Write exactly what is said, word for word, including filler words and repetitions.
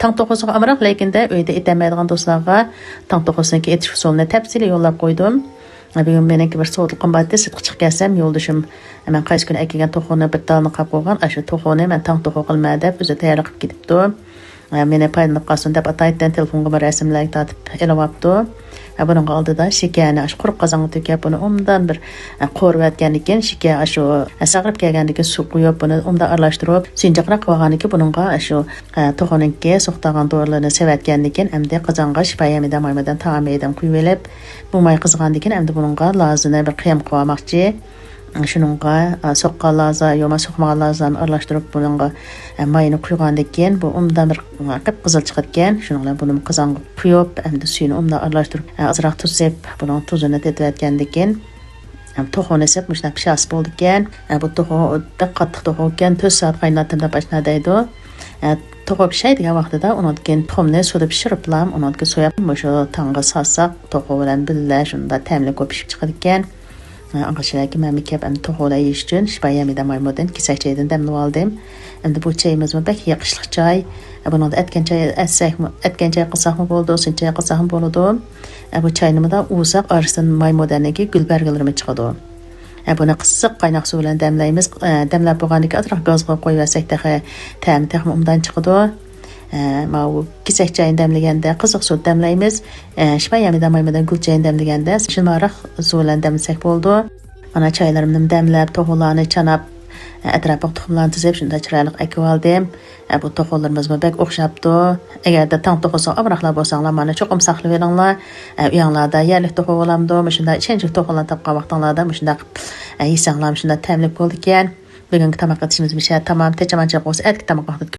تاڭ توخۇسىغا ئامراق، لېكىندە ئۆيدە ئېتەلمەيدىغان دوستلارغا تاڭ توخۇسىنىڭكى ئېتىش ئۇسۇلىنى تەپسىلىي يوللاپ قويدۇم. بۈگۈن مېنىڭكى بىر سوۋغىتىم بار ئىدى، سىرتقا چىقىپ كەلسەم، يولدىشىم مەن قايسى كۈنى ئەكەلگەن توخۇنى بىر تالنى قاپ قويغان، ئاشۇ توخۇنى مەن تاڭ توخۇ قىلىمەن دەپ ئۆزى تەييارلىق قىلىپ كېتىپتۇ. مېنى پايدىلىنىپ قالسۇن دەپ ئاتايىتتىن تېلېفونغا بىر رەسىملەرگە تارتىپ ئېلىۋاپتۇ. بۇنىڭغا ئالدىدا شېكەرنى ئاشۇ قۇرۇق قازانغا تۆكۈپ، بۇنى ئوبدان بىر قورۇۋەتكەندىن كېيىن، شېكەر ئاشۇ ساغىرىپ كەلگەندىن كېيىن سۇ قۇيۇپ، بۇنى ئوبدان ئارىلاشتۇرۇپ، سۇ يىنجىقراق قىلىۋالغاندىن كېيىن بۇنىڭغا ئاشۇ توخۇنىڭكى سوقىدىغان دورىلىرىنى سېلىۋەتكەندىن كېيىن، ئەمدى قازانغا شىپايى ھەمىدە مايمۇدان تائام مەيدەن قۇيۇۋېلىپ، بۇ ماي قىزغاندىن كېيىن ئەمدى بۇنىڭغا لازىنى بىر قىيام قىلىۋالماقچى. شۇنىڭغا، ئا، سوققان لازا يامان سوقمىغان لازانى ئارىلاشتۇرۇپ، بۇنىڭغا، ئا، ماينى قۇيغاندىن كېيىن، بۇ ئوبدان بىر، ئا، قىپقىزىل چىقىدىكەن. شۇنىڭ بىلەن بۇنى قازانغا قۇيۇپ، ئەمدى سۈيىنى ئوبدان ئارىلاشتۇرۇپ، ئا، ئازراق تۇز سېلىپ، بۇنىڭ تۇزىنى تېتىۋەتكەندىن كېيىن، ئا، توخۇنى سېلىپ، مۇشۇنداق پىشاسى بولىدىكەن. ئا، بۇ توخۇ بەك قاتتىق توخۇ ئىكەن، تۆت سائەت قايناتتىم دەپ ئاشۇنداق دەيدۇ. ئا، توخۇ پىشاي دېگەن ۋاقتىدا ئۇنىڭدىن كېيىن تۇخۇمنى سۇدا پىشۇرۇپلا، ئۇنىڭدىن كېيىن سويۇپ، مۇشۇ تاڭغا سالساق، توخۇ بىلەن بىللە شۇنداق تەملىك بولۇپ پىشىپ چىقىدىكەن. ئاڭغىچىلەرگە مەنمۇ كەپ ئەمدى توخۇلار يېيىش ئۈچۈن شىپايى ھەمىدە مايمۇدىن كېسەك چايدىن دەملىۋالدىم. ئەمدى بۇ چايىمىزمۇ بەك يېقىشلىق چاي. بۇنىڭدا ئەتكەن چاي ئەتسەكمۇ، ئەتكەن چاي قىلساقمۇ بولىدۇ، سىن چاي قىلساقمۇ بولىدۇ. بۇ چاينىمۇدا ئۇۋىساق ئارىسىدىن مايمۇدەننىڭكى گۈل بەرگىلىرىمۇ چىقىدۇ. بۇنى قىزىق قايناق سۇ بىلەن دەملەيمىز. دەملەپ بولغاندىن كېيىن ئازراق گازغا قويۇۋەرسەك تېخى تەمى تېخىمۇ ئوبدان چىقىدۇ. ئە، ماۋۇ كېسەك چاينى دەملىگەندە قىزىق سۇ دەملەيمىز. ئە، شىپايى ھەمىدە مايمۇدان گۈل چاينى دەملىگەندە شىلماراق سۇ بىلەن دەملىسەك بولىدۇ. مانا چايلىرىمنى دەملەپ، توخۇلارنى چاناپ، ئە، ئەتراپلىق تۇخۇملارنى تىزىپ، شۇنداق چىرايلىق ئەكىۋالدىم. ئە، بۇ توخۇلىرىمىزمۇ بەك ئوخشاپتۇ. ئەگەردە تاڭ توخۇسىغا ئامراقلار بولساڭلار، مانا چوقۇم ساقلىۋېلىڭلار. ئە، ئۆيۈڭلاردا يەرلىك توخۇ بولامدۇ، مۇشۇنداق ئىشەنچلىك توخۇلارنى تاپقان ۋاقتىڭلاردا مۇشۇنداق، ئە، يېسەڭلار مۇشۇنداق تەملىك بولىدىكەن. بۈگۈنكى تاماق ئېتىشىمىز مۇشۇ يەردە تامام. تېچىمانچىلىق بولسا ئەتىكى تاماق ۋاقتىدا